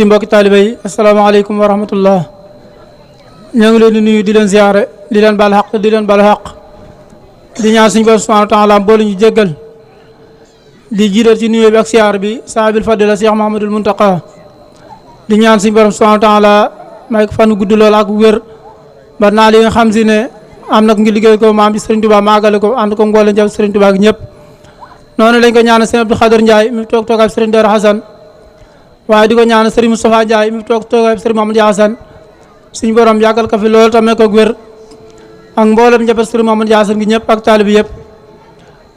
di mbokki taalibe yi asalaamaaleykum wa rahmatullah ñoo ngi leen di nuyu di leen ziyaare di leen baal xaq di leen baal xaq di ñaan suñu borom subhanahu wa taala boole ñu jéggal di jiital ci nuyoo bi ak siyaar bi saabil fadila Cheikh Mahamadul Muntaqa di ñaan suñu borom subhanahu wa taala may ko fan gudd lool ak wér ba naa li nga xam si ne am na ko ngi liggéey ko maam bi Serigne Touba maagale ko ànd ko mboole njab Serigne Touba ak ñëpp noonu lañ ko ñaanal Serigne Abdou Khader Ndiaye mi toog toogaay Serigne Dara Hassan waaye di ko ñaanal Serigne Moustapha Ndiaye mi toog toogaay Serigne Mamadou Hassan suñu borom yàggal ko fi lool tamit ko wér ak mboolem njabootu Serigne Mamadou Hassan gi ñëpp ak taalibe bi yëpp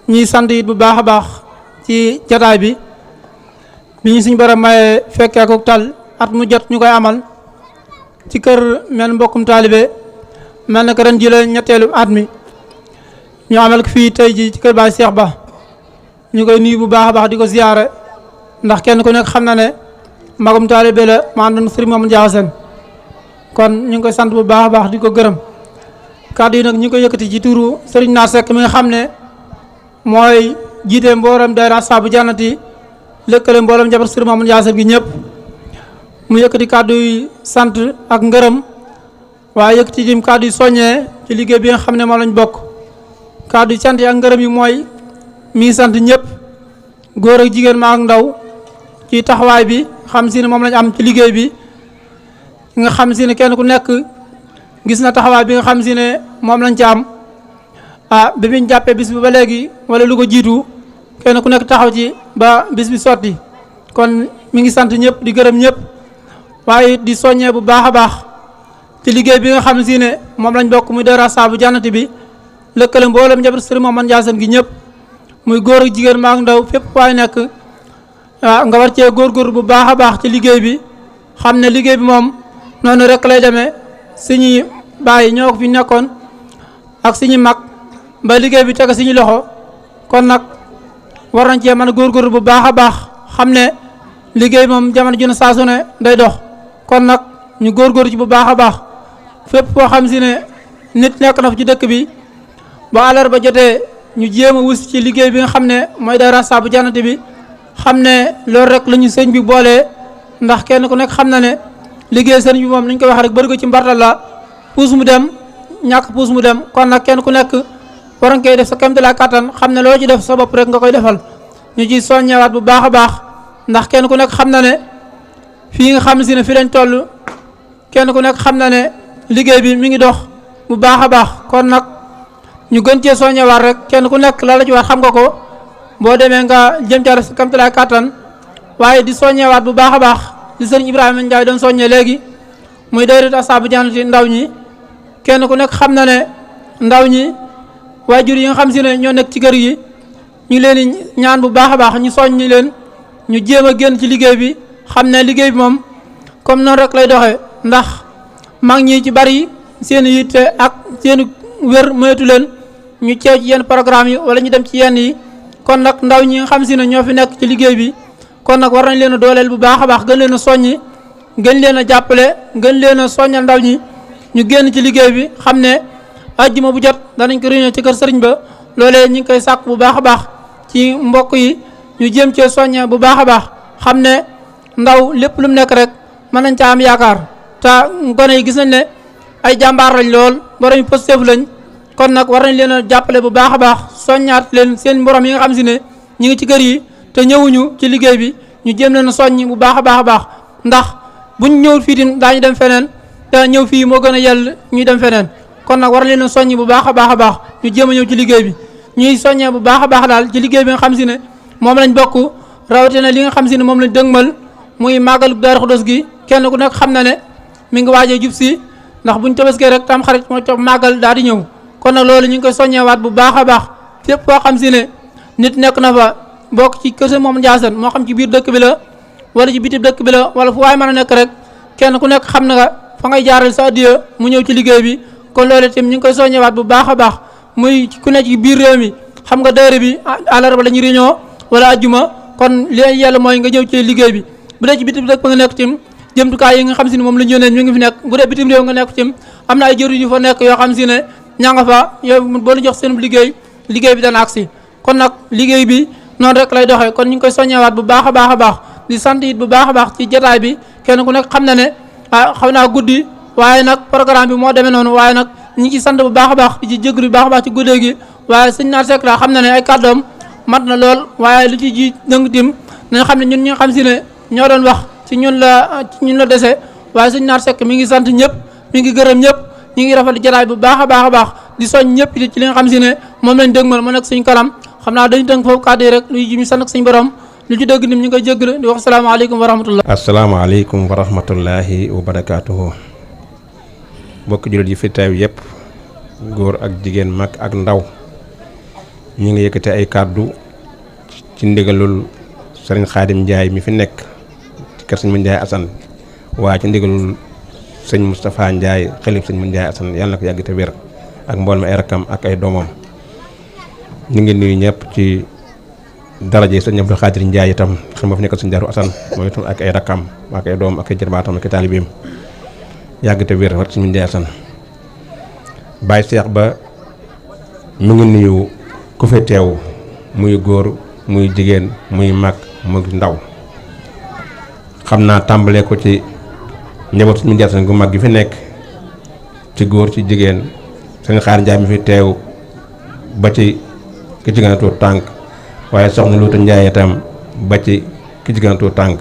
ñuy sant it bu baax a baax ci jataay bi ñu suñu borom maye fekkee ak tal at mu jot ñu koy amal ci kër mel mbokkum taalibe mel na que ren ji la ñetteelu at mi ñu amal ko fii tey ji ci kër Baay Cheikh Ba ñu koy nuyu bu baax a baax di ko ziyaare ndax kenn ku nekk xam na ne magum taalibe la ma àndoon Serigne Mamadou Hassan kon ñu ngi koy sant bu baax a baax di ko gërëm kàddu yi nag ñu ngi koy yëkkati ci turu Serigne Naar Seck mi nga xam ne mooy jiite mboolem daayira Ashaabul Jannati lëkkale mboolem njaboot Serigne Mamadou Hassan gi ñëpp mu yëkkati kàddu yi sant ak ngërëm waaye yëkkati dim kàddu yi soññee ci liggéey bi nga xam ne moom lañ bokk kàddu yi sant yi ak ngërëm yi mooy mi ngi sant ñëpp góor ak jigéen ma ak ndaw ci taxawaay bi xam si ne moom lañ am ci liggéey bi nga xam si ne kenn ku nekk gis na taxawaay bi nga xam si ne moom lañ ci am bi biñ jàppee bis bi ba léegi wala lu ko jiitu kenn ku nekk taxaw ci ba bis bi sotti kon mi ngi sant ñëpp di gërëm ñëpp waaye di soññee bu baax a baax ci liggéey bi nga xam si ne moom lañ bokk muy daayira Ashaabul Jannati bi lëkkale mboolem njaboot Serigne Mamadou Hassan gi ñëpp muy góor ak jigéen ma ak ndaw fépp waay nekk nga war cee góorgóorlu bu baax a baax ci liggéey bi xam ne liggéey bi moom noonu rek lay demee suñuy bàyyi ñoo ko fi nekkoon ak suñu mag ba liggéey bi teg suñu loxo kon nag war nañ cee mën a góorgóorlu bu baax a baax xam ne liggéey moom jamono ju ne saa su ne day dox kon nag ñu góorgóorlu ci bu baax a baax fépp foo xam si ne nit nekk na fa ci dëkk bi ba àllarba jotee ñu jéem a wus ci liggéey bi nga xam ne mooy daayira Ashaabul Jannati bi xam ne loolu rek la ñu sëñ bi boolee ndax kenn ku nekk xam na ne liggéey sëñ bi moom nañ ko waxee rek bëri ko ci mbartal la puus mu dem ñàkk puus mu dem kon nag kenn ku nekk war nga koy def sa kéemtalaay kattan xam ne loo ci def sa bopp rek nga koy defal ñu ciy soññewaat bu baax a baax ndax kenn ku nekk xam na ne fii nga xam si ne fi lañ toll kenn ku nekk xam na ne liggéey bi mi ngi dox bu baax a baax kon nag ñu gën cee soññewaat rek kenn ku nekk la la ci war xam nga ko boo demee nga jëm ca sa kéemtalaay kattan waaye di soññewaat bu baax a baax li sëñ Ibrahima Ndiaye doon soññee léegi muy daayira Ashaabul Jannati ndaw ñi kenn ku nekk xam na ne ndaw ñi waajur yi nga xam si ne ñoo nekk ci kër yi ñu leen di ñaan bu baax a baax ñu soññi leen ñu jéem a génn ci liggéey bi xam ne liggéey bi moom comme noonu rek lay doxee ndax mag ñi ci bari seen yitte ak seen wér moytu leen ñu ceew ci yenn programme yi wala ñu dem ci yenn yi kon nag ndaw ñi nga xam si ne ñoo fi nekk ci liggéey bi kon nag war nañ leen a dooleel bu baax a baax gën leen a soññi gën leen a jàppale gën leen a soññal ndaw ñi ñu génn ci liggéey bi xam ne ajjuma bu jot danañ ko réunion ci kër sëriñ ba loolee ñu ngi koy sàkk bu baax a baax ci mbokk yi ñu jéem cee soññe bu baax a baax xam ne ndaw lépp lu mu nekk rek mën nañ caa am yaakaar te gone yi gis nañ ne ay jàmbaar lañ lool borom positif lañ kon nag war nañ leen a jàppale bu baax a baax soññaat leen seen borom yi nga xam si ne ñu ngi ci kër yi te ñëwuñu ci liggéey bi ñu jéem leen a soññ bu baax a baax a baax ndax buñ ñëw fii tim daañu dem feneen te ñëw fii moo gën a yell ñuy dem feneen kon nag war leen a soññ bu baax a baax a baax ñu jéem a ñëw ci liggéey bi ñuy soññee bu baax a baax daal ci liggéey bi nga xam si ne moom lañ bokk rawatina li nga xam si ne moom lañ dëgmal muy màggalu Daaru Xudoos gi kenn ku nekk xam na ne mi ngi waajee jub si ndax buñ tabaskee rek tam xarit mooy topp màggal daal di ñëw kon nag loolu ñu ngi koy soññewaat bu baax a baax fépp koo xam si ne nit nekk na fa bokk ci kër Serigne Mamadou Hassan moo xam ci biir dëkk bi la wala ci biti dëkk bi la wala fu waay mën a nekk rek kenn ku nekk xam na nga fa ngay jaaral sa addiya mu ñëw ci liggéey bi kon loolu itam ñu ngi koy soññewaat bu baax a baax muy ku nekk ci biir réew mi xam nga daayira bi àllarba la ñu réunion wala ajjuma kon li yàlla mooy nga ñëw ci liggéey bi bu dee ci bitim dëkk ba nga nekk tim jëmtukaay yi nga xam si ne moom la ñu yónnee ñu ngi fi nekk bu dee bitim réew nga nekk tim am na ay jëriñ yu fa nekk yoo xam si ne ñaa nga fa yow boo jox seen liggéey bi dana agsi kon nag liggéey bi noonu rek lay doxee kon ñu ngi koy soññewaat bu baax a baax a baax di sant it bu baax a baax ci jotaay bi kenn ku nekk xam na ne xaw naa guddi waaye nag programme bi moo demee noonu waaye nag ñi ci sant bu baax a baax di ci jégalu bu baax a baax ci guddee gi waaye sëñ Naar Seck la xam na ne ay kàddoom mat na lool waaye lu ci ji dëng tim nañ xam ne ñun ñi nga xam si ne ñoo doon wax ci ñun la dese waaye sëñ Naar Seck mi ngi sant ñëpp mi ngi gërëm ñëpp ñi ngi rafetlu jotaay bu baax a baax di soñ ñëpp ci li nga xam si ne moom lañ dëgmal mu nekk suñ kanam xam naa dañu tënk foofu kàddu yi rek luy ji mi sant ak suñ borom lu ci dëgg nim ñu ngi koy jégalu di wax asalaamaaleykum wa rahmatullah. asalaamaaleykum wa rahmatullahi wa barakaatuhu. mbokk jullit yi fi teew yëpp góor ak jigéen mag ak ndaw ñu ngi yëkkate ay kàddu ci ndigalul sëriñ Xaadim Njaay mi fi nekk ci kër sëñ Mun Njaay Asan waaye ci ndigalul sëñ Moustapha Njaay xelif sëñ Mun Njaay Asan yàlla na ko yàgg te wér ak mbool mi ay rakkam ak ay doomam. ñu ngi nuyu ñëpp ci daraje sëñ Abdou Khadir Njaay itam xam nga fi nekk sëñ Daaru Asan mooy itam ak ay rakkam ak ay doom ak ay jarbaatam ak ay taalibeem yàgg te wér war sëñ Mun Njaay Asan. Baay Seex Ba mu ngi nuyu ku fi teew muy góor muy jigéen muy mag muy ndaw xam naa tàmbalee ko ci njaboot sëñ Mun Njaay Asan gu mag gi fi nekk ci góor ci jigéen sëñ Xaar Njaay mi fi teew ba ci ki ci gën a tuut tànk waaye soxna Luuta Njaay itam ba ci ki ci gën a tuut tànk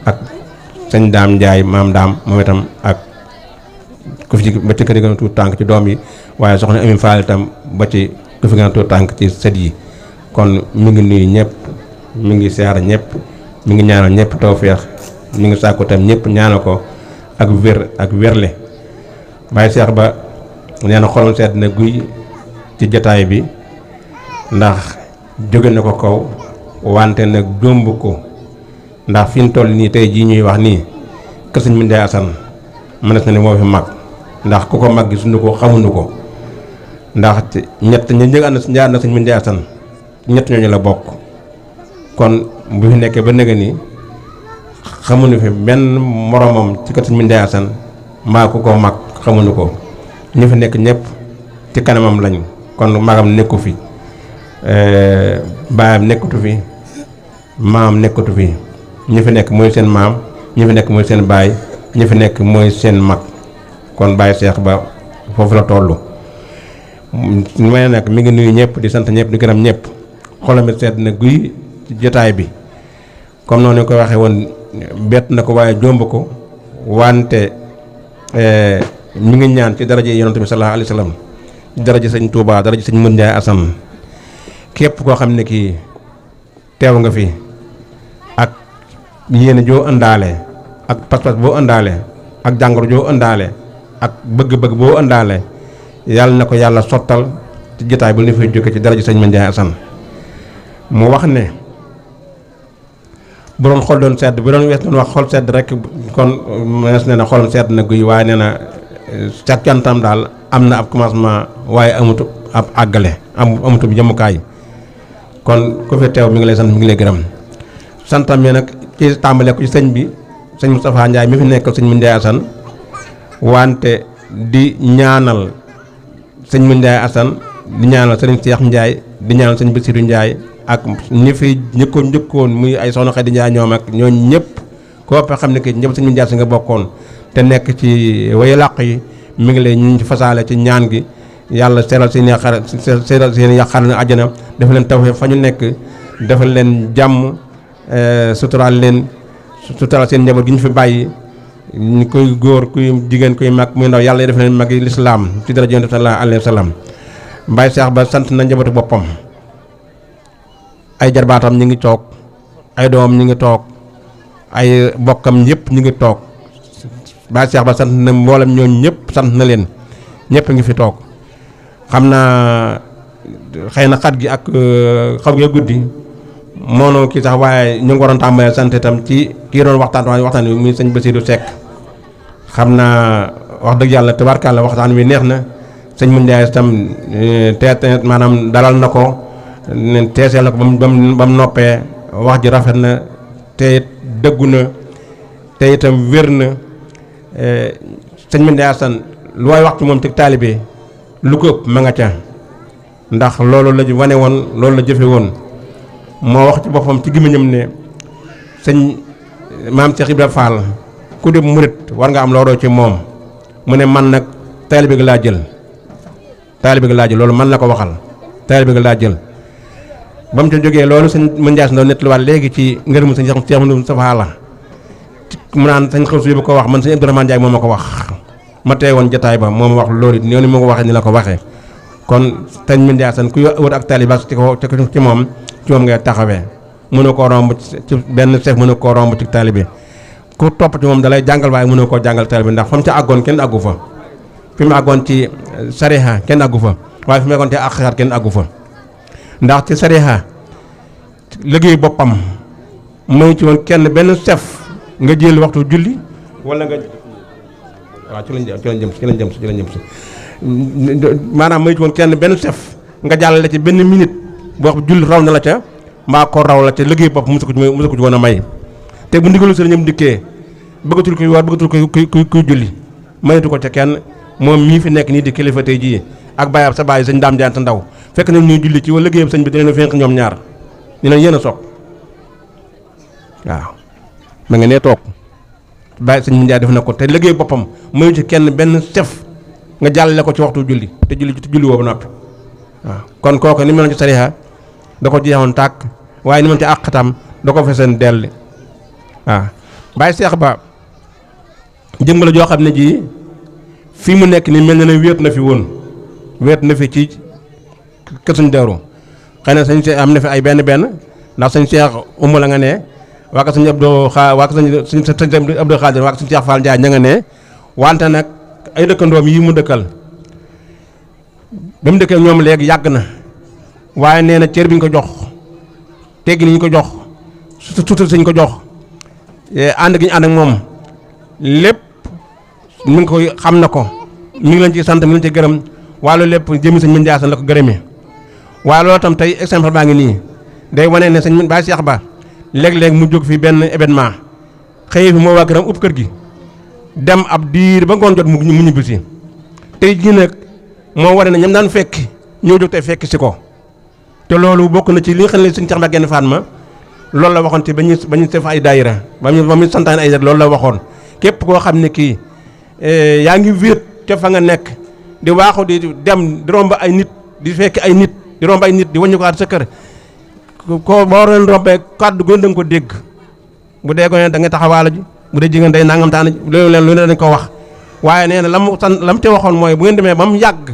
ak sëñ Daam Njaay maam Daam moom itam ak ku fi ba ci ki ci gën a tuut tànk ci doom yi waaye soxna Amin Faal itam ba ci ku fi gën a tuut tànk ci sët yi kon mi ngi nuyu ñëpp mi ngi siyaara ñëpp mi ngi ñaanal ñëpp tawfeex mi ngi sàkku tam ñëpp ñaanal ko ak wér ak wérle. Baay Seex Ba nee na xolam sedd na guy ci jotaay bi ndax jóge na ko kaw wante nag domb ko ndax fi ñu toll nii tey jii ñuy wax nii kër sëñ Mun Njaay Asan mënees na ne moo fi mag ndax ku ko mag gisuñu ko xamuñu ko ndax ñett ñi njëg ànd na sëñ Mun Njaay Asan ñett ñooñu la bokk kon bu fi nekkee ba nëgë nii xamuñu fi benn moromam ci kër sëñ Mun Njaay Asan mbaa ku ko mag xamuñu ko ñu fi nekk ñëpp ci kanamam lañu kon magam nekku fi baayam nekkatu fi maam nekkatu fi ñu fi nekk mooy seen maam ñu fi nekk mooy seen baay ñu fi nekk mooy seen mag kon Baay Seex Ba foofu la toll. may nag mi ngi nuyu ñëpp di sant ñëpp di gërëm ñëpp xolam it sedd na guy ci jotaay bi comme noonu ñu ko waxee woon bett na ko waaye jomb ko wante mi ngi ñaan ci daraje Yonent bi sallallahu alayhi wa sallam daraje sëñ Touba daraje sëñ Mun Njaay Asan képp koo xam ne kii teew nga fi ak yéene joo ëndaale ak pas-pas boo ëndaale ak jàngoro joo ëndaale ak bëgg-bëgg boo ëndaale yàlla na ko yàlla sottal ci jotaay bu ñu fay jóge ci daraja sëñ Mun Njaay Asan mu wax ne bu doon xol doon sedd bu doon wees doon wax xol sedd rek kon mees ne na xolam sedd na guy waaye nee na ca cantam daal am na ab commencement waaye amutu ab àggale amutu bi jëmukaay kon ku fi teew mi ngi lay sant mi ngi lay gërëm santam yi nag ci tàmbalee ko ci sëñ bi sëñ Moustapha Ndiaye mi fi nekkal sëñ Mun Njaay Asan wante di ñaanal sëñ Mun Njaay Asan di ñaanal sëriñ Seex Njaay di ñaanal sëñ Basiru Njaay ak ñi fi njëkkoon muy ay soxna Xadi Njaay ñoom ak ñooñ ñëpp koo fa xam ne que ñëpp sëñ Mun Njaay Asan nga bokkoon te nekk ci wayu làq yi mi ngi lay ñu ci fasaale ci ñaan gi yàlla seeral seen yàqar na àjjana dafa leen tawfeex fa ñu nekk dafa leen jàmm suturaal leen suturaal seen njaboot gi ñu fi bàyyi ñu koy góor kuy jigéen kuy mag muy ndaw yàlla def leen mag yi lislaam ci dara Yonent bi sallallahu alayhi wa sallam. Baay Seex Ba sant na njabootu boppam ay jarbaatam ñi ngi toog ay doomam ñi ngi toog ay bokkam ñëpp ñi ngi toog Baay Seex Ba sant na mboolem ñooñu ñëpp sant na leen ñëpp ngi fi toog xam naa xëy na xat gi ak xaw nga guddi moono kii sax waaye ñu ngi waroon tàmbalee sant itam ci kii doon waxtaan wi muy sëñ Basiru Seck xam naa wax dëgg yàlla tabarkàlla waxtaan wi neex na sëñ Mun Njaay itam maanaam dalal na ko teeseel na ko ba mu noppee wax ji rafet na te dëggu na te itam wér na sëñ Mun Njaay Asan lu waay wax ci moom ci taalibe lu ko ëpp ma nga ca ndax loolu la wane woon loolu la jëfe woon moo wax ci boppam ci gémmiñam ne sëñ maam Cheikh Ibra Fall ku di murit war nga am looloo ci moom mu ne man nag taalibe gi laa jël loolu man la ko waxal taalibe gi laa jël ba mu ca jógee loolu sëñ Mandiass Ndaw nettaliwaat léegi ci ngërëmu sëñ Cheikh Moustapha la mu naan sañ xaw si bu ko wax man sëñ Abdourahmane Ndiaye moo ma ko wax ma tey woon jataay ba moo ma wax loolu it ni ma ko waxee ni la ko waxee kon sëñ Mandiass ku wër ak taalibe ci moom ngay taxawee mënoo koo romb ci benn chef mënoo koo romb ci taalibe ku topp ci moom dalay jàngal waaye mënoo koo jàngal taalibe ndax fa mu ca àggoon kenn àggu fa fi mu àggoon ci sariha kenn àggu fa waaye fi mu àggoon ci àqaar kenn àggu fa ndax ci sariha liggéey boppam may ci woon kenn benn chef nga jël waxtu julli wala nga waaw ci lañ jëm si maanaam may ci woon kenn benn chef nga jàllale ci benn minute boo wax julli raw na la ca mbaa ko raw la ca liggéey bopp musu ko ci woon a may te bu ndigalu sëriñam dikkee bëggatul koy war bëggatul kuy julli mayatu ko ca kenn moom mii fi nekk nii di kilifa tey jii ak bàyyab sa bàyyi sëñ Daam Jaan Ndaw fekk nañ ñuy julli ci wala liggéeyam sëñ bi da leen fenk ñoom ñaar ñu leen yéen a soog waaw ma nga nee toog bàyyi sëñ Njaay def na ko te liggéey boppam mayu ci kenn benn chef nga jàllale ko ci waxtu julli te julli woo ba noppi waaw kon kooku ni meloon ci sariha da ko jeexoon tàkk waaye ni meloon ci àqatam da ko feseen delli waaw Baye Cheikh Ba jëmm la joo xam ne ji fii mu nekk ni mel na ne wéet na fi ci kër Sëñ Daaru xëy na sëñ Cheikh am na fi ay benn ndax sëñ Cheikh umu la nga ne waa ko sëñ Abdou Khadir waa ko sëñ Cheikh Fall Ndiaye ña nga ne wante nag ay dëkkandoom yi mu dëkkal ba mu dëkkee ñoom léegi yàgg na waaye nee na cër bi ñu ko jox teggi ni ñu ko jox suutal sañ ko jox ànd gi ñu ànd ak moom lépp mi ngi koy xam na ko mi ngi leen ci sant mi ngi leen ci gërëm waaye loolu lépp jëmi sëñ Mandiass la ko gërëmee waaye loolu tam tey exemple baa ngi nii day wane ne sëñ Baye Cheikh Ba léeg-léeg mu jóg fi benn événement xëy fi moo waa këram upp kër gi dem ab diir ba ngoon jot mu ñibbisi tey jii nag moo wane ne ñam daan fekk ñoo jóg tey fekk si ko te loolu bokk na ci li nga xam ne sëñ Cheikh Ba genn Fatma loolu la waxoon ci ba ñu def ay daayira ba mu santaan ay loolu la waxoon képp koo xam ne kii yaa ngi wéet ca fa nga nekk di waaxu di dem di romb ay nit di fekk ay nit di romb ay nit di wàññi ko sa kër ko boo leen rombee kàddu gën da nga ko dégg bu dee gone da nga taxawaala ji bu dee jigéen day nangam taan loolu leen lu ne dañ ko wax waaye nee na la mu te waxoon mooy bu ngeen demee ba mu yàgg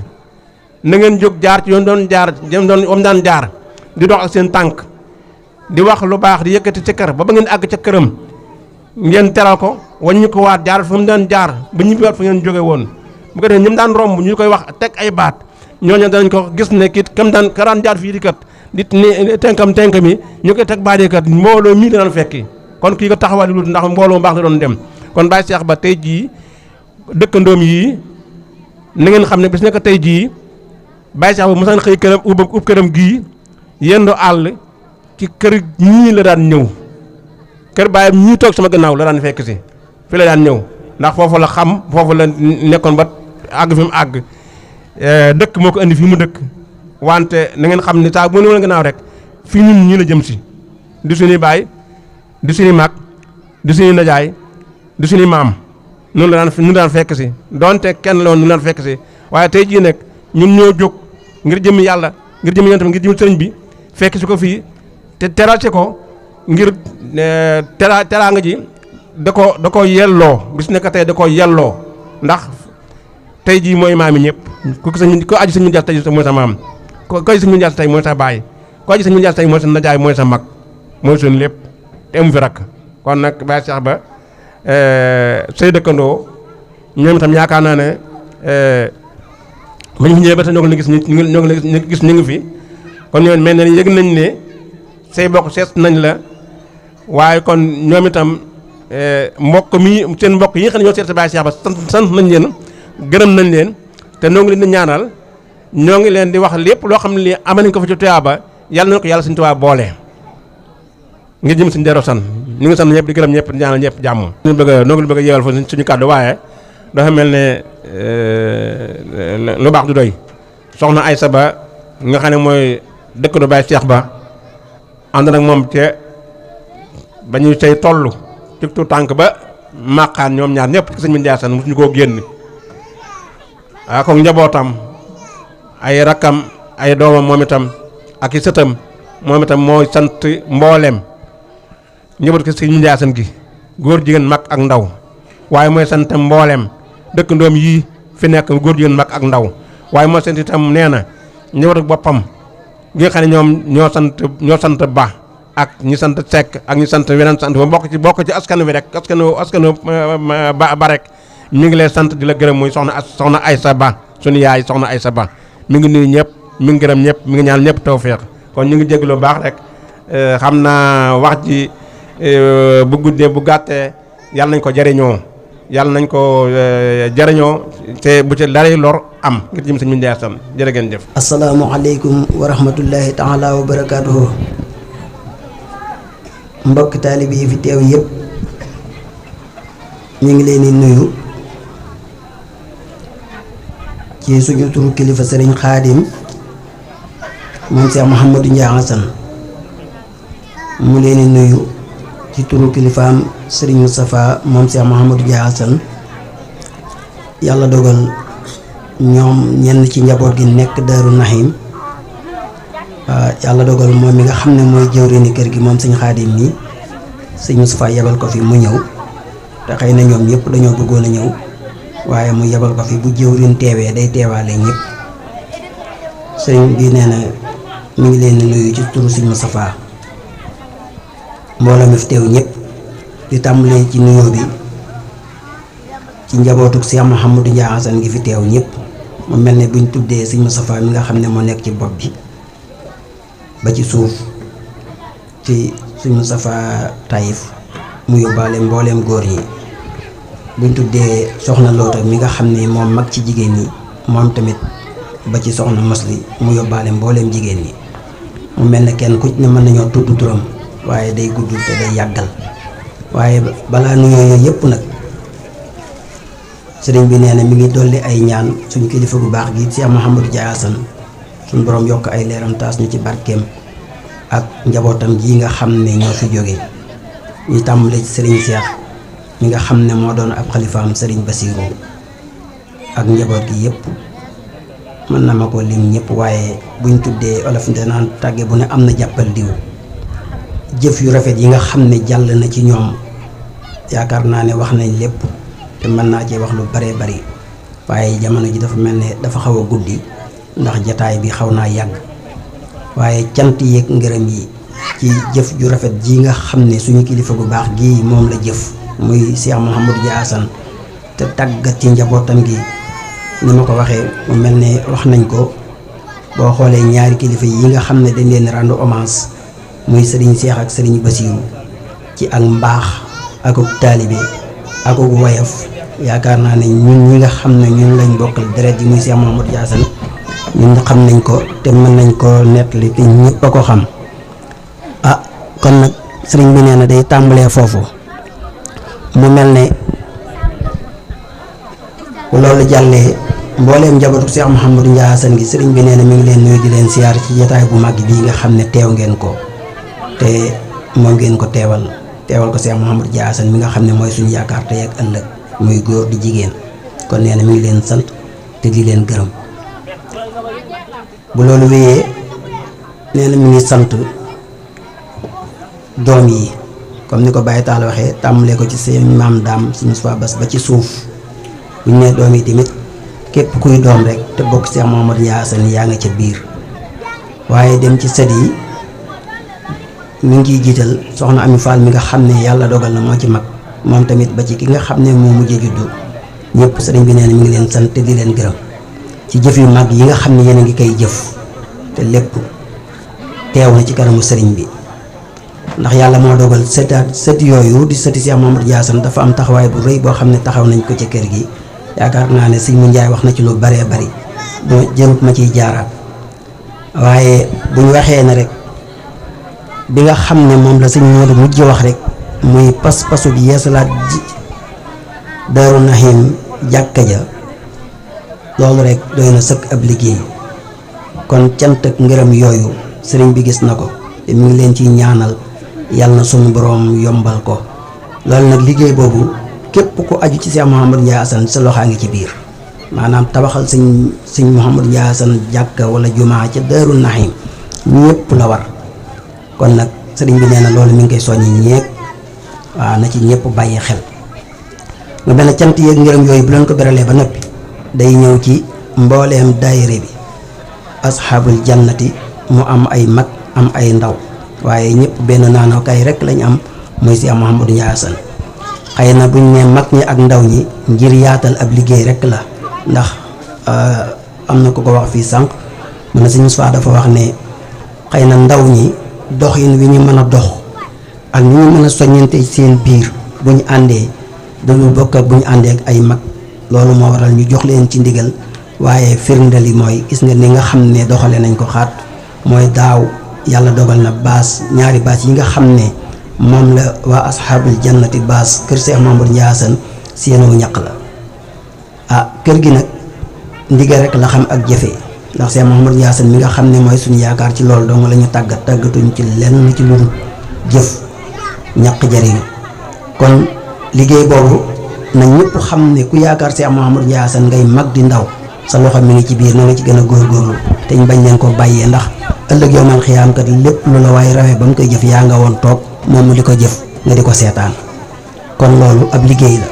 na ngeen jóg jaar ci yoon doon jaar jëm doon om daan jaar di dox ak seen tànk di wax lu baax di yëkkati ca kër ba ngeen àgg ca këram ngeen teral ko waññi ko waat jaar fa mu daan jaar ba ñibbiwaat fa ngeen jóge woon bu ko defee ñi mu daan romb ñu koy wax teg ay baat ñooñu danañ ko gis ne kit kam daan jaar fii di kat di tenkam mi ñu koy teg baat yi kat mbooloo mii daan fekki kon kii ko taxawal lu ndax mbooloo baax la doon dem kon Baye Cheikh Ba tey jii dëkkandoom yii na ngeen xam ne bis nekk tey jii Baye Cheikh Ba mosaan xëy këram ub këram gii yendoo àll ci kër ñii la daan ñëw kër baayam ñii toog sama gannaaw la daan fekk si fi la daan ñëw ndax foofu la xam foofu la nekkoon ba àgg fi mu àgg dëkk moo ko indi fii mu dëkk wante na ngeen xam ne saa bu ne gannaaw rek fii ñun ñii la jëm si di suñuy baay di suñuy mag di suñuy najaay di suñuy maam noonu la daan fekk si donte kenn la woon ñu daan fekk si waaye tey jii nag ñun ñoo jóg ngir jëmmi yàlla ngir jëmmi yonent ngir jëmmi sëriñ bi fekk si ko fii te teral ci ko ngir teraanga ji da ko yelloo bis nekk tey da ko yelloo ndax tey jii mooy maam yi ñëpp ku aju sëñ Mandiass tey mooy sa maam ko aju sëñ Mandiass tey mooy sa baay ko aju sëñ Mandiass tey mooy sa najaay mooy sa mag mooy seen lépp te amu fi rakk kon nag Baye Cheikh Ba say dëkkandoo ñoom itam yaakaar naa ne ba ñu fi ñëwee ba tey ñoo ngi gis ñu ngi fi kon ñoom mel na ni yëg nañ ne say mbokk seet nañ la waaye kon ñoom itam mbokk mi seen mbokk yi nga xam ne ñoo seet si Baye Cheikh Ba sant nañ leen gërëm nañ leen te ñoo ngi leen di ñaanal ñoo ngi leen di wax lépp loo xam ne lii am nañ ko fa ci tuyaaba yàlla na ko yàlla suñu tuyaaba boole ngir jëm suñu dero san ñu ngi sant ñëpp di gërëm ñëpp di ñaanal ñëpp jàmm. noo ngi bëgg a yeewal fa suñu kàddu waaye dafa mel ne lu baax du doy soxna Aysa Ba nga xam ne mooy dëkkandoo Baye Cheikh Ba ànd nag moom ca ba ñu say toll ci tu tànk ba màqaan ñoom ñaar ñëpp ci sëñ bi Ndiassane mosuñu koo génn ak njabootam ay rakkam ay doomam moom itam ak i sëtam moom itam mooy sant mboolem njaboot ki sëñ Ndiassane gi góor jigéen mag ak ndaw waaye mooy sant mboolem dëkkandoom yii fi nekk góor jigéen mag ak ndaw waaye mooy sant itam nee na njabootu boppam gi nga xam ne ñoom ñoo sant ba ak ñi sant Seck ak ñi sant weneen sant ba bokk ci askan wi rek askanu ba rek mi ngi lay sant di la gërëm muy soxna Aysa Ba suñu yaay soxna Aysa Ba mi ngi nuyu ñëpp mi ngi gërëm ñëpp mi ngi ñaan ñëpp tawfeex kon ñu ngi jéglu baax rek xam naa wax ji bu guddee bu gàttee yàlla nañ ko jariñoo te bu ci daray lor am ngir jëm sëñ Ndiassane jërë ngeen jëf. asalaamaaleykum wa rahmatullahi taala wa barakaatuhu. mbokk taalibe yi fi teew yëpp ñu ngi leen di nuyu ci suñu turu kilifa sëriñ Xaadim moom Cheikh Mouhamadou Ndiassane mu leen di nuyu ci turu kilifaam sëriñ Moustapha moom Cheikh Mouhamadou Ndiassane yàlla dogal ñoom ñenn ci njaboot gi nekk Daaru Nahim yàlla dogal moom mi nga xam ne mooy jëwriñu kër gi moom sëñ Xaadim mi sëñ Moustapha yebal ko fi mu ñëw te xëy na ñoom ñëpp dañoo bëggoon a ñëw waaye mu yebal ko fi bu jëwriñ teewee day teewaale ñëpp sëñ bi nee na mi ngi leen di nuyu ci turu sëñ Moustapha mbooloo mi fi teew ñëpp di tàmbalee ci nuyoo bi ci njabootuk Cheikh Mouhamadou Ndiassane gi fi teew ñëpp mu mel ne buñ tuddee sëñ Moustapha mi nga xam ne moo nekk ci bopp bi ba ci suuf ci sëñ Moustapha Taïf mu yóbbaale mbooleem góor ñi buñ tuddee soxna Loota mi nga xam ne moom mag ci jigéen ñi moom tamit ba ci soxna Mosli mu yóbbaale mbooleem jigéen ñi mu mel ne kenn ku ci ne mën nañoo tudd turam waaye day gudd te day yàggal waaye balaa nuyoo yooyu yëpp nag sëriñ bi nee na mi ngi dolli ay ñaan suñu kilifa gu baax gi Cheikh Mouhamadou Ndiassane suñu borom yokk ay leeram taas ñu ci barkeem ak njabootam ji nga xam ne ñoo fi jóge ñu tàmbale ci sëriñ Cheikh mi nga xam ne moo doon ab xalifaam sëriñ Basirou ak njaboot gi yëpp mën na ma ko lim ñëpp waaye buñ tuddee olof nde naan tàgge bu ne am na jàppal diw jëf yu rafet yi nga xam ne jàll na ci ñoom yaakaar naa ne wax nañ lépp te mën naa cee wax lu baree bari waaye jamono ji dafa mel ne dafa xaw a guddi ndax jataay bi xaw naa yàgg waaye cant yeeg ngërëm yi ci jëf ju rafet ji nga xam ne suñu kilifa gu baax gii moom la jëf muy Cheikh Mouhamadou Ndiassane te tàggat ci njabootam gi ni ma ko waxee mu mel ne wax nañ ko boo xoolee ñaari kilifa yi nga xam ne dañ leen rendre hommage muy sëriñ Cheikh ak sëriñ Bassirou ci ak mbaax akuk taalibe akuk woyof yaakaar naa ne ñun ñi nga xam ne ñun lañ bokkal deret yi muy Cheikh Mouhamadou Ndiassane ñun xam nañ ko te mën nañ ko nettali te ñëpp a ko xam kon nag sëriñ bi nee na day tàmbalee foofu mu mel ne loolu jàllee mbooleem njabootu Cheikh Mouhamadou Ndiassane gi sëriñ bi nee na mi ngi leen nuyu di leen siyaar ci jotaay bu mag bii nga xam ne teew ngeen ko te moom ngeen ko teewal ko Cheikh Mouhamadou Ndiassane mi nga xam ne mooy suñu yaakaar tey ak ëllëg muy góor di jigéen kon nee na mi ngi leen sant te di leen gërëm bu loolu wéyee nee na mi ngi sant doom yi comme ni ko Baye Tall waxee tàmbalee ko ci seen maam daam suñu Moustapha Bass ba ci suuf bu ñu nee doom yi tamit képp kuy doom rek te bokk Cheikh Mouhamadou Ndiassane yaa nga ca biir waaye dem ci sët yi mi ngi ciy jiital soxna Ami Fall mi nga xam ne yàlla dogal na moo ci mag moom tamit ba ci ki nga xam ne moo mujjee juddu ñëpp sëriñ bi nee na mi ngi leen sant te di leen gërëm ci jëf yu mag yi nga xam ne yéen a ngi koy jëf te lépp teew na ci kanamu sëriñ bi ndax yàlla moo dogal sët yooyu di sëti Cheikh Mouhamadou Ndiassane dafa am taxawaay bu rëy boo xam ne taxaw nañ ko ci kër gi yaakaar naa ne sëñ mu Njaay wax na ci lu baree bari doo jërut ma ciy jaaraat waaye bu ñu waxee ne rek bi nga xam ne moom la sëñ Moodu mujj wax rek muy pas-pasu bi yeesalaat Daaru Nahim jàkka ja loolu rek doy na sëkk ab liggéey kon cant ak ngërëm yooyu sëriñ bi gis na ko te mi ngi leen ciy ñaanal yàlla na suñu boroom yombal ko loolu nag liggéey boobu képp ku aju ci Cheikh Mouhamadou Ndiaye Assane sa loxaa ngi ci biir maanaam tabaxal sëñ Mouhamadou Ndiaye Assane jàkka wala jumaa ca Daaru Naxiim ñëpp la war kon nag sëriñ bi nee na loolu mi ngi koy soññi ñeeg waaw na ci ñëpp bàyyi xel nga mel ne cant yeeg ngërëm yooyu bu leen ko beralee ba noppi day ñëw ci mbooleem daayira bi asxaabul jannati mu am ay mag am ay ndaw waaye ñëpp benn naanookaay rek lañ am muy Cheikh Mouhamadou Ndiaye Assane xëy na buñ ne mag ñi ak ndaw ñi ngir yaatal ab liggéey rek la ndax am na ku ko wax fii sànq mu ne sëñ Moussa dafa wax ne xëy na ndaw ñi doxin wi ñu mën a dox ak ni ñu mën a soññante seen biir bu ñu àndee dañu bokk ak bu ñu àndee ak ay mag loolu moo waral ñu jox leen ci ndigal waaye firnde li mooy gis nga ni nga xam ne doxale nañ ko xaat mooy daaw yàlla dogal na baas ñaari baas yi nga xam ne moom la waa asxaabul jannati baas kër Cheikh Mouhamadou Ndiaye Assane seenoo ñaq la kër gi nag ndigal rek la xam ak jëfe ndax Cheikh Mouhamadou Ndiaye Assane mi nga xam ne mooy suñu yaakaar ci loolu dong la ñu tàggatuñ ci lenn ci lu dul jëf ñaq jariñu kon liggéey boobu na ñëpp xam ne ku yaakaar Cheikh Mouhamadou Ndiaye Assane ngay mag di ndaw sa loxo mi ngi ci biir na nga ci gën a góorgóorlu te ñu bañ leen ko bàyyee ndax ëllëg yow man xiyaam kat lépp lu la waaye rawee ba mu koy jëf yaa nga woon toog moom mu di ko jëf nga di ko seetaan kon loolu ab liggéey la.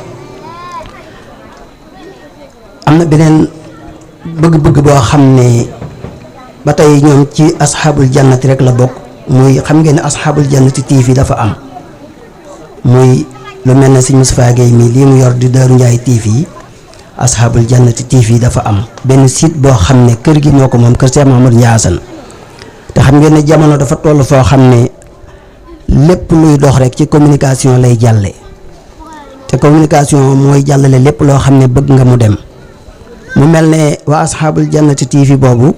am na beneen bëgg-bëgg boo xam ne ba tey ñoom ci asxaabul jannati rek la bokk muy xam ngeen ne asxaabul jannati TV dafa am muy lu mel ne sëñ Moustapha Guèye mi lii mu yor di Daaru Ndiaye TV asxaabul jannati TV dafa am benn site boo xam ne kër gi ñoo ko moom kër Cheikh Mouhamadou Ndiaye Assane te xam ngeen ne jamono dafa toll foo xam ne lépp luy dox rek ci communication lay jàlle te communication mooy jàllale lépp loo xam ne bëgg nga mu dem mu mel ne waa asxaabul jannati TV boobu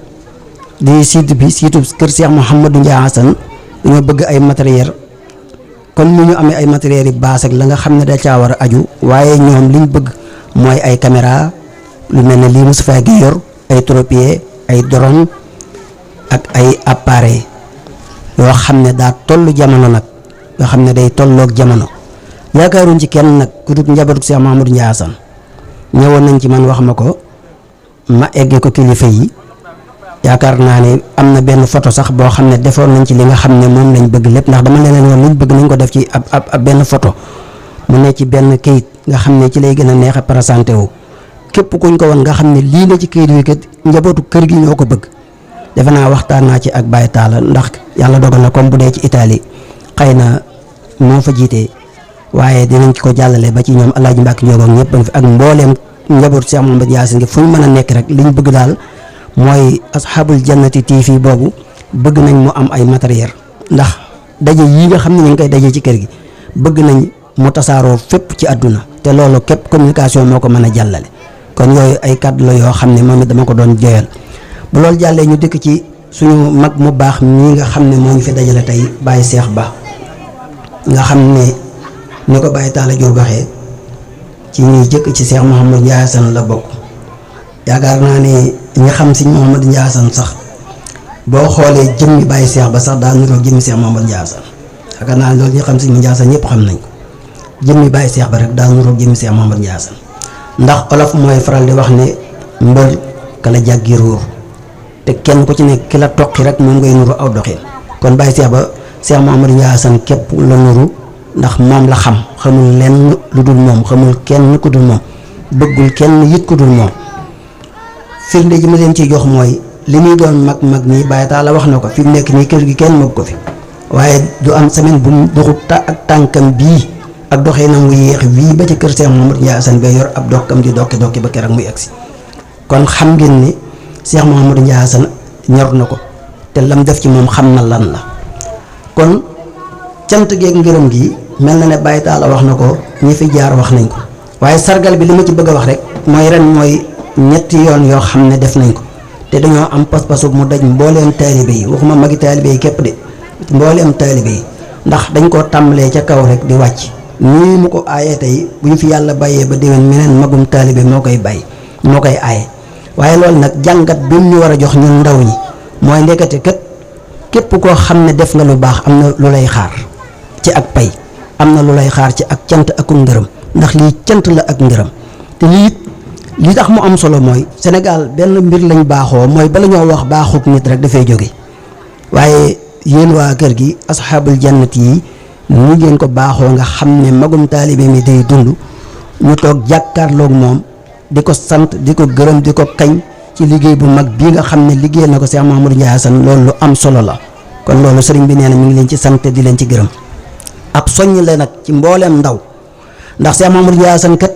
di site bi site kër Cheikh Mouhamadou Ndiaye Assane dañoo bëgg ay matériel comme ni ñu amee ay matériel yi baas ak la nga xam ne da caa war a aju waaye ñoom liñ bëgg mooy ay caméra lu mel ne lii Moustapha Guèye yor ay trépied ay drone ak ay appareil yoo xam ne daa tollu jamono nag yoo xam ne day tolloog jamono yaakaaruñ ci kenn nag ku dul njabootu Cheikh Mouhamadou Ndiaye Assane ñëwoon nañ ci man wax ma ko ma eggee ko kilifa yi yaakaar naa ne am na benn photo sax boo xam ne defoon nañ ci li nga xam ne moom lañ bëgg lépp ndax dama leen woon liñ bëgg nañ ko def ci ab benn photo mu ne ci benn kayit nga xam ne ci lay gën a neex a présenté wu képp kuñ ko woon nga xam ne lii la ci kayit wi kat njabootu kër gi ñoo ko bëgg defe naa waxtaan naa ci ak Baye Talla ndax yàlla dogal na comme bu dee ci Italie xëy na moo fa jiitee waaye dinañ ko jàllale ba ci ñoom El Hadj Mbacke Ndiobo ñëpp ak mbooleem njabootu Cheikh Mouhamadou Ndiaye Assane fu ñu mën a nekk rek liñ bëgg daal mooy asxaabul jannati TV boobu bëgg nañ mu am ay matériel ndax daje yii nga xam ne ñu ngi koy daje ci kër gi bëgg nañ mu tasaaroo fépp ci àdduna te loolu képp communication moo ko mën a jàllale kon yooyu ay kàddu la yoo xam ne moom it dama ko doon joyal bu loolu jàllee ñu dëkk ci suñu mag mu baax mii nga xam ne moo ñu fi dajale tey Baye Cheikh Ba nga xam ne ni ko Baye Talla Diop waxee ci ñuy jëkk ci Cheikh Mouhamadou Ndiaye Assane la bokk yaakaar naa ne ñi xam si Mouhamadou Ndiaye Assane sax boo xoolee jëmmi Baye Cheikh Ba sax daa niroog jëmmi Cheikh Mouhamadou Ndiaye Assane yaakaar naa ne loolu ñi xam si Ndiaye Assane ñëpp xam nañ ko jëmmi Baye Cheikh Ba rek daa niroog jëmmi Cheikh Mouhamadou Ndiaye Assane ndax olof mooy faral di wax ne mbër ka la jàggi ruur te kenn ku ci nekk ki la toqi rek moom ngay nuru aw doxin kon Baye Cheikh Ba Cheikh Mouhamadou Ndiaye Assane képp la nuru ndax moom la xamul lenn lu dul moom xamul kenn ku dul moom bëggul kenn yit ku dul moom firnde ji ma leen ciy jox mooy li muy doon mag nii Baye Talla wax na ko fi mu nekk nii kër gi kenn mag ko fi waaye du am semaine bu mu doxut ak tànkam bii ak doxinam wu yéex wii ba ci kër Cheikh Mouhamadou Ndiaye Assane ba yor ab dokkam di dokki ba keroog muy agsi kon xam ngeen ni Cheikh Mouhamadou Ndiaye Assane ñor na ko te lam def ci moom xam na lan la kon cant geeg ngërëm gi mel na ne Baye Talla wax na ko ñi fi jaar wax nañ ko waaye sargal bi li ma ci bëgg a wax rek mooy ren mooy ñetti yoon yoo xam ne def nañ ko te dañoo am pas-pasu mu daj mbooleem taalibe yi waxuma magi taalibe yi képp de mbooleem taalibe yi ndax dañ koo tàmbalee ca kaw rek di wàcc nii mu ko aayee tey bu ñu fi yàlla bàyyee ba déwén meneen magum taalibe moo koy aaye waaye loolu nag jàngat bi mu ñu war a jox ñun ndaw ñi mooy ndekete kat képp koo xam ne def nga lu baax am na lu lay xaar ci ak pay am na lu lay xaar ci ak cant ak ngërëm, ndax lii cant la ak ngërëm. te lii li tax mu am solo mooy Sénégal benn mbir lañ baaxoo, mooy bala ñoo wax baaxuk nit rek dafay jóge, waaye yéen waa kër gi asxaabul jannat yi ni ngeen ko baaxoo nga xam ne magum taalibe mi day dund, ñu toog jàkkaarloog moom di ko sant di ko gërëm di ko kañ ci liggéey bu mag bii nga xam ne liggéeyal na ko Cheikh Mouhamadou Ndiaye Hassane, loolu lu am solo la. kon loolu sëriñ bi nee na mi ngi leen ci sant di leen ci gërëm. ab soññ la nag ci mbooleem ndaw, ndax Cheikh Mouhamadou Ndiaye Hassane kat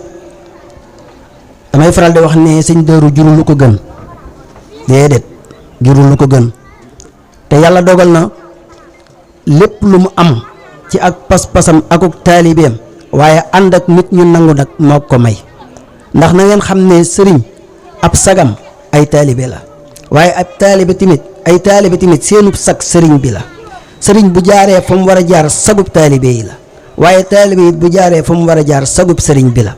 damay faral di wax ne sëñ Daaru jurul lu ko gën, déedéet jurul lu ko gën. te yàlla dogal na lépp lu mu am ci ak pas-pasam akuk taalibeem, waaye ànd ak nit ñu nangu nag moo ko may. ndax na ngeen xam ne sëriñ ab sagam ay taalibe la, waaye ab taalibe tamit ay taalibe tamit seenub sag sëriñ bi la. sëriñ bu jaaree fa mu war a jaar sagub taalibe yi la, waaye taalibe it bu jaaree fa mu war a jaar sagub sëriñ bi la.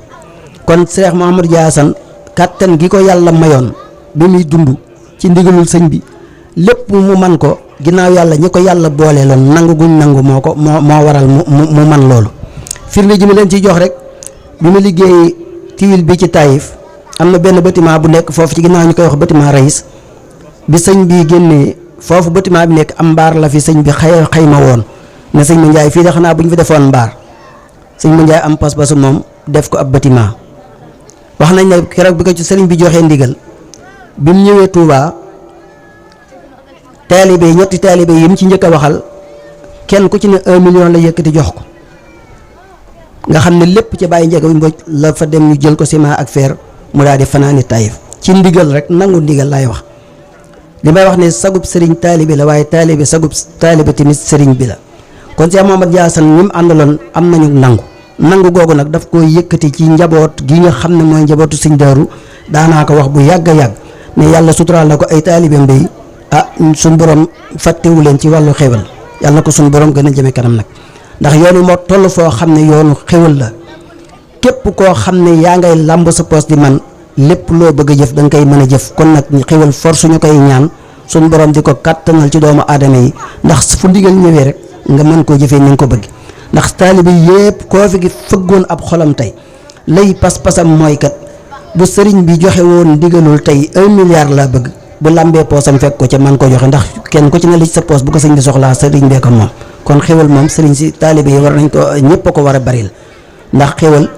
kon Cheikh Mouhamadou Ndiaye Hassane kàttan gi ko yàlla mayoon bi muy dund ci ndigalul sëñ bi, lépp mu man ko ginnaaw yàlla ñi ko yàlla boole loon nangu guñ nangu moo waral mu man loolu. firnde ji ma leen ciy jox rek, bi mu liggéey tiwil bi ci Taïf am na benn bâtiment bu nekk foofu ci ginnaaw ñu koy wax bâtiment Raïs, bi sëñ bi génnee foofu bâtiment bi nekk am mbaar la fi sëñ bi xayma woon ne sëñ Ma Ndiaye fii de xanaa bu ñu fi defoon mbaar. sëñ Ma Ndiaye am pas-pasu moom def ko ab bâtiment. wax nañ ne keroog bi ko ci sëriñ bi joxee ndigal bi mu ñëwee Touba ñetti taalibe yi mu ci njëkk a waxal kenn ku ci ne 1 million la yëkkati jox ko, nga xam ne lépp ci bàyyi njëkk bi mboj la fa dem ñu jël ko ciment ak fer mu daal di fanaani Taïf ci ndigal rek, nangu ndigal laay wax. li may wax ne sagub sëriñ taalibe la, waaye taalibe sagub taalibe tamit sëriñ bi la. kon Cheikh Mouhamadou Ndiaye Hassane ñi mu àndaloon am nañu nangu googu nag daf ko yëkkati ci njaboot gi nga xam ne mooy njabootu sëñ Daaru. daanaa ko wax bu yàgg a yàgg ne yàlla suturaal na ko ay taalibeem day suñ borom fàttewu leen ci wàllu xéwal, yàlla na ko suñ borom gën a jëme kanam nag. ndax yoonu moo toll foo xam ne yoonu xéwal la, képp koo xam ne yaa ngay làmb sa poos di man lépp loo bëgg a jëf da nga koy mën a jëf. kon nag xéwal force ñu koy ñaan suñ borom di ko kàttanal ci doomu aadama yi, ndax fu ndigal ñëwee rek nga mën koo jëfee ni nga ko bëgg. ndax taalibe yépp koo fi fëggoon ab xolam tey lay pas-pasam mooy kat bu sëriñ bi joxe woon ndigalul tey 1 milliard laa bëgg, bu lambee poosam fekk ko ca man ko joxe, ndax kenn ku ci ne li ci sa poos bu ko sëñ bi soxlaa sëriñ bee ko moom. kon xéwal moom sëriñ si taalibe yi war nañ ko ñëpp a ko war a baril, ndax xéwal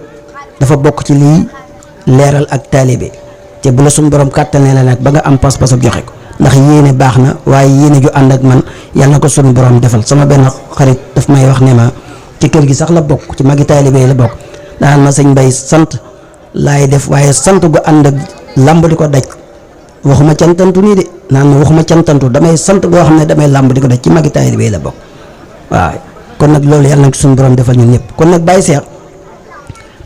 dafa bokk ci lii leeral ak taalibe. te bu la suñ borom kàttanee la nag ba nga am pas-pasam joxe ko, ndax yéene baax na, waaye yéene ju ànd ak man yàlla na ko suñu borom defal. sama benn xarit daf may wax ne ma ci kër gi sax la bokk, ci magi taalibe yi la bokk, daan ma sëñ Mbay sant laay def, waaye sant gu ànd ak lamb di ko daj, waxuma cantantu nii de, naan ma waxuma cantantu, damay sant goo xam ne damay lamb di ko daj, ci magi taalibe yi la bokk. waaw kon nag loolu yàlla na suñu borom defal ñun ñëpp. kon nag Baye Cheikh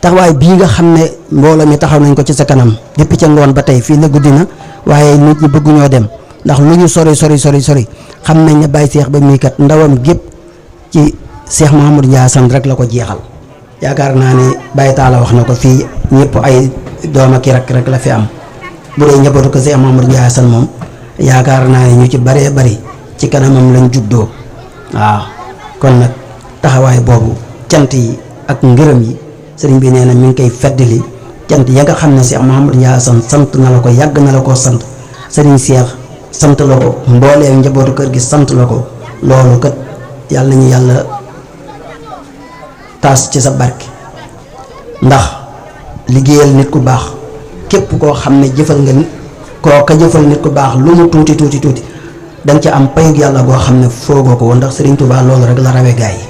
taxawaay bii nga xam ne mbooloo mi taxaw nañ ko ci sa kanam depuis ca ngoon ba tey fii la guddi na, waaye nit ñi bëgguñoo dem, ndax lu ñu sori xam nañ ne Baye Cheikh ba muy kat ndawam gépp ci Cheikh Mouhamadou Ndiaye Hassane rek la ko jeexal. yaakaar naa ne Baye Talla wax na ko fii, ñëpp ay doom ak rek la fi am. bu dee njabootu ko Cheikh Mouhamadou Ndiaye Hassane moom yaakaar naa ne ñu ci bëree bëri ci kanamam lañ juddoo. waaw kon nag taxawaay boobu cant yi ak ngërëm yi sëriñ bi nee na mi ngi koy feddali, cant ya nga xam ne Cheikh Mouhamadou Ndiaye Hassane sant na la ko, yàgg na la koo sant, sëriñ Cheikh sant la ko, mbooleem njabootu kër gi sant la ko. loolu kat yàlla nañu yàlla taas ci sa barke, ndax liggéeyal nit ku baax képp koo xam ne jëfal nga koo ka jëfal nit ku baax lu mu tuuti danga ci am payug yàlla goo xam ne foogoo ko woon, ndax Serigne Touba loolu rek la rawee gaa yi.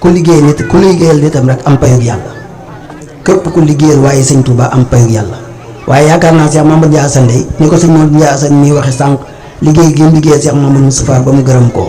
ku liggéeyal nitam rek am payug yàlla, képp ku liggéeyal waaye Serigne Touba am payug yàlla. waaye yaakaar naa Cheikh Mouhamadou Ndiaye Hassane day ni ko Serigne Mouhamadou Ndiaye Hassane mii waxe sànq, liggéey gi mu liggéeyal Cheikh Mouhamadou Moustapha ba mu gërëm ko,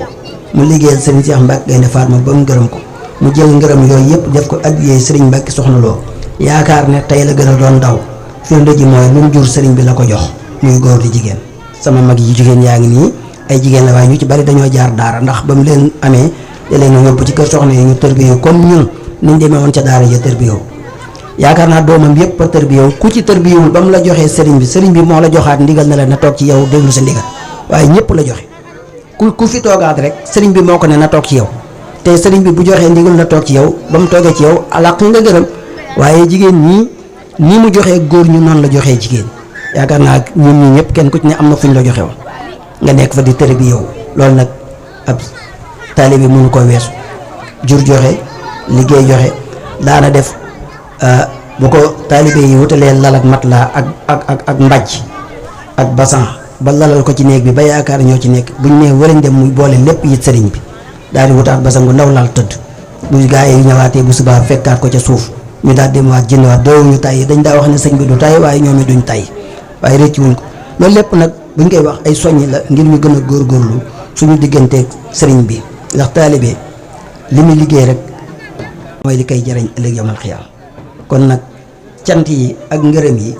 mu liggéeyal Serigne Cheikh Mbacke Gaïndé Fatma ba mu gërëm ko, mu jël ngërëm yooyu yëpp def ko addiyee Serigne Mbacke Soxna Lo. yaakaar ne tey la gën a doon daw, firnde ji mooy lu mu jur Serigne bi la ko jox, muy góor di jigéen. sama mag yi jigéen yaa ngi nii ay jigéen la, waaye ñu ci bari dañoo jaar daara, ndax ba mu leen amee da leen a yóbbu ci kër soxna yi ñu tërbiyewu comme ñun niñ demee woon ca daara ja tërbiyewu. yaakaar naa doomam yëpp a tërbiyewu, ku ci tërbiyewul ba mu la joxee sëriñ bi moo la joxaat ndigal na la na toog ci yow déglu sa ndigal, waaye ñëpp la joxe ku fi toogaat rek sëriñ bi moo ko ne na toog ci yow. te sëriñ bi bu joxee ndigal la toog ci yow ba mu toogee ci yow alaq nga gërëm waaye jigéen ñi nii mu joxee góor ñu noonu la joxee jigéen yaakaar naa ñun ñi ñëpp kenn ku ci ne am na fu ñu la joxe woon nga nekk fa di tëri bi yow loolu nag ab taalibe mënu ko weesu jur joxe liggéey joxe daana def bu ko taalibe yi wutalee lal ak matelas ak mbàjj ak basan ba lalal ko ci néeg bi ba yaakaar ñoo ci nekk buñ nee warañ dem muy boole lépp it sëriñ bi daal di wutaat basan gu ndaw lal tëdd bu gaa yi ñëwaatee bu subaa fekkaat ko ca suuf ñu daal demaat jëndiwaat doowuñu tay dañ daa wax ne sëñ bi du tay waaye ñoom it duñ tay waaye rëcc wuñ ko loolu lépp nag buñ koy wax ay soññi la ngir ñu gën a góorgóorlu suñu digganteeg sëriñ bi ndax taalibe li muy liggéey rek mooy li koy jariñ ëllëg yawmal xiyaam kon nag cant yi ak ngërëm yi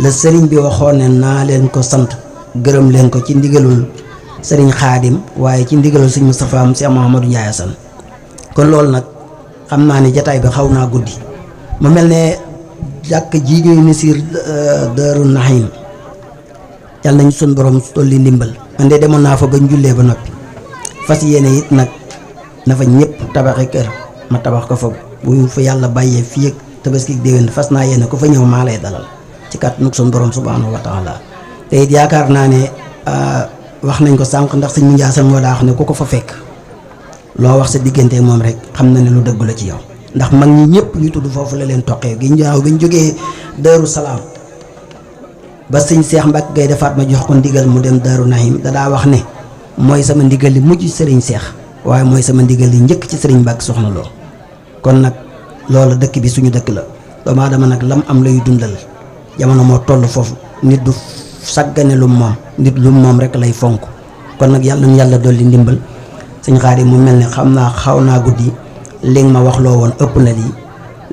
la sëriñ bi waxoon ne naa leen ko sant gërëm leen ko ci ndigalul sëriñ xaadim waaye ci ndigalul sëriñ Moustapha am Cheikh Mouhamadou Ndiaye Assane kon loolu nag xam naa ne jataay bi xaw naa guddi mu mel ne jàkk ji ñuy nisir Daaru Nahim yàlla nañu sun borom tolli ndimbal man de demoon naa fa bañ jullee ba noppi fas yéene it nag na fa ñëpp tabaxi kër ma tabax ko fa bu fa yàlla bàyyee fii ak tabaski déwén fas naa yéene ku fa ñëw maa lay dalal ci kàttanu sun borom subhanahu wa taala te it yaakaar naa ne wax nañ ko sànq ndax sëñ Ndiassane moo daa wax ne ku ko fa fekk loo wax sa diggante moom rek xam na ne lu dëgg la ci yow ndax mag ñi ñëpp ñu tudd foofu la leen toqee gi ñaaw bi ñu jógee Daaru Salaam ba sëñ Cheikh Mbacke Gaye defaat ma jox ko ndigal mu dem Daaru Nahim da daa wax ne mooy sama ndigal li mujj sëriñ Cheikh waaye mooy sama ndigal li njëkk ci sëriñ Mbacke Soxna Lo kon nag loolu dëkk bi suñu dëkk la doomu aadama nag lam am lay dundal jamono moo toll foofu nit du sàggane lu moom nit lu moom rek lay fonk kon nag yàlla na yàlla dolli ndimbal sëñ Xaadim mu mel ne xam naa xaw naa guddi li nga ma wax loo woon ëpp na lii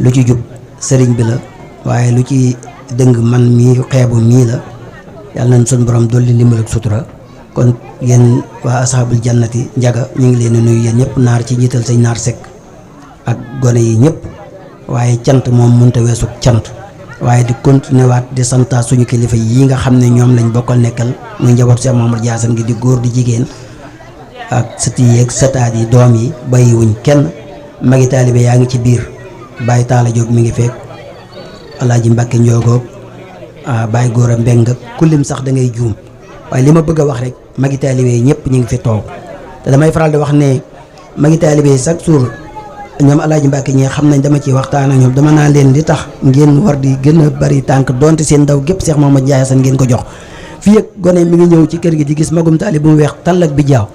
lu ci jub sëriñ bi la waaye lu ci dëng man mii xeebu mii la yàlla nañ sun borom dolli ndimbal ak sutura kon yéen waa ashabul jannati njaga ñu ngi leen di nuyu yéen ñëpp naar ci njiital sëñ naar Seck ak gone yi ñëpp waaye cant moom mënta weesu cant waaye di continuer waat di santaa suñu kilifa yi nga xam ne ñoom lañ bokkal nekkal muy njaboot Cheikh Mouhamadou Ndiaye Assane gi di góor di jigéen ak sët yi ak sëtaat yi doom yi bàyyiwuñ kenn magi taalibe yaa ngi ci biir Baye Talla Diop mi ngi fekk Alaaji Mbàkke Njoogoog Baye Góora Mbeng ku lim sax da ngay juum waaye li ma bëgg a wax rek magi taalibe yi ñëpp ñu ngi fi toog te damay faral di wax ne magi taalibe yi chaque jour ñoom Alaaji Mbàkke ñi xam nañ dama ciy waxtaan ak ñoom dama naa leen di tax ngeen war di gën a bari tànk donte seen ndaw gépp Cheikh Mouhamadou Ndiaye Assane ngeen ko jox fii ak gone mi ngi ñëw ci kër gi di gis magum taali bu mu weex tàll ak bi jaaw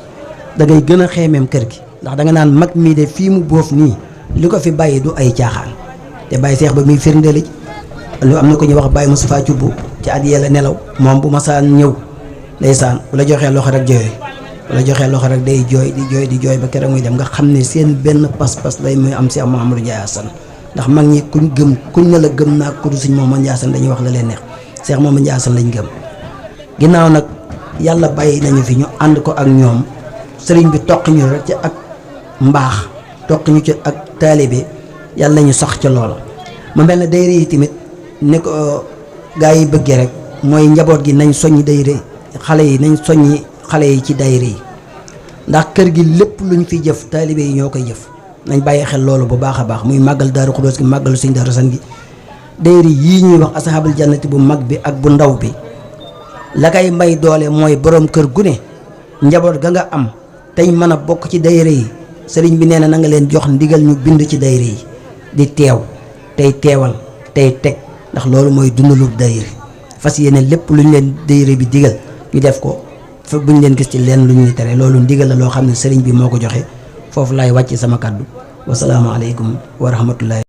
da ngay gën a xeemeem kër gi ndax da nga naan mag mii de fii mu boof nii li ko fi bàyyi du ay caaxaan te bàyyi seex ba muy firndeeli lu am na ko ñuy wax Baye Moustapha Thioub ci at yee la nelaw moom bu ma saan ñëw ndeysaan bu la joxee loxo rek jooy bu la joxee loxo rek day jooy di jooy ba keroog muy dem nga xam ne seen benn pas-pas lay muy am Cheikh Mouhamadou Ndiaye Assane ndax mag ñi kuñ ne la gëm naa ko du Sëñ Mouhamadou Ndiaye Assane dañuy wax la leen neex Cheikh Mouhamadou Ndiaye Assane lañ gëm ginnaaw nag yàlla bàyyi nañu fi ñu ànd ko ak ñoom sëriñ bi toq ñu rek ci ak mbaax toq ñu ci ak taalibe yàlla nañu sax ca loola mu mel ne dayre yi tamit ne ko gaa yi bëggee rek mooy njaboot gi nañ soññi dayre xale yi nañ soññi xale yi ci dayre yi ndax kër gi lépp luñ fi jëf taalibe yi ñoo koy jëf nañ bàyyi xel loolu bu baax a baax muy màggal Daaru Xudoos gi màggalu Sëñ Daaru Asan gi dayre yii ñuy wax ashabul jannati bu mag bi ak bu ndaw bi la kay may doole mooy borom kër gu ne njaboot ga nga am tey mën a bokk ci dayre yi sëriñ bi nee na nga leen jox ndigal ñu bind ci dayre yi di teew tey teewal tey teg ndax loolu mooy dundalu dayre fas yéene lépp lu ñu leen dayre bi digal ñu def ko fa buñ leen gis ci leen lu ñu tere loolu ndigal la loo xam ne sëriñ bi moo ko joxe foofu laay wàcc sama kàddu wasalaamaaleykum wa rahmatullahi